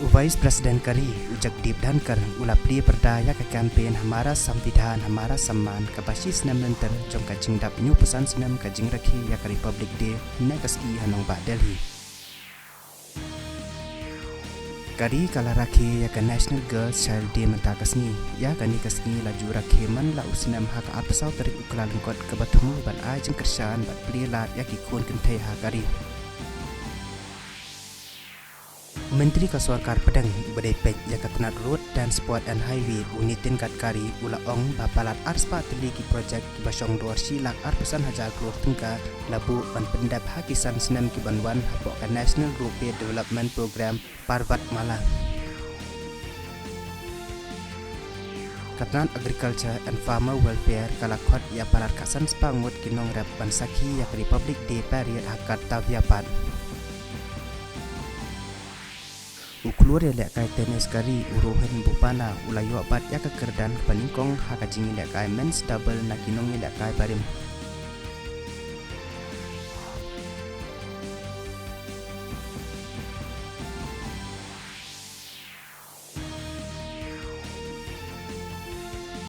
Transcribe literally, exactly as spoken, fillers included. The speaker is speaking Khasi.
U Vice President ka ri, u Jagdeep Dhankhar, u la plie pyrda ïa ka campaign Hamara Samvidhan Hamara Samman kaba shi snem lynter jong ka jingdap hynñiewphew san snem ka jingrakhe ïa ka Republic Day mynne ka sngi ha nongbah Delhi. Ka ri ka la rakhe ïa ka National Girls Child Day mynta ka sngi. Ïa kane ka sngi la ju rakhe man la u snem ha ka arphew saw tarik u Kyllalyngkot kaba thmu ban ai jingkyrshan bad plie lad ïa ki khun kynthei ha ka ri. U Myntri ka Sorkar Pdeng uba dei peit ïa ka tnat Road, Transport and Highway, u Nitin Gadkari, u la ong ba palat arspah tylli ki project kiba shong dor shi lak arphew san hajar klur tyngka la buh ban pyndep ha ki san snem ki ban wan hapoh ka National Ropeway Development Programme Parvatmala. Ka tnat Agriculture and Farmer Welfare ka la khot ïa palat ka san spah ngut ki nongrep ban sakhi ïa ka Republic Day Parade ha Kartavya Path. U khlur ïalehkai tennis ka ri, u Rohan Bopanna, u la ïoh bat ïa ka kyrdan kaba nyngkong ha ka jingïalehkai men's double na ki nongïalehkai barim.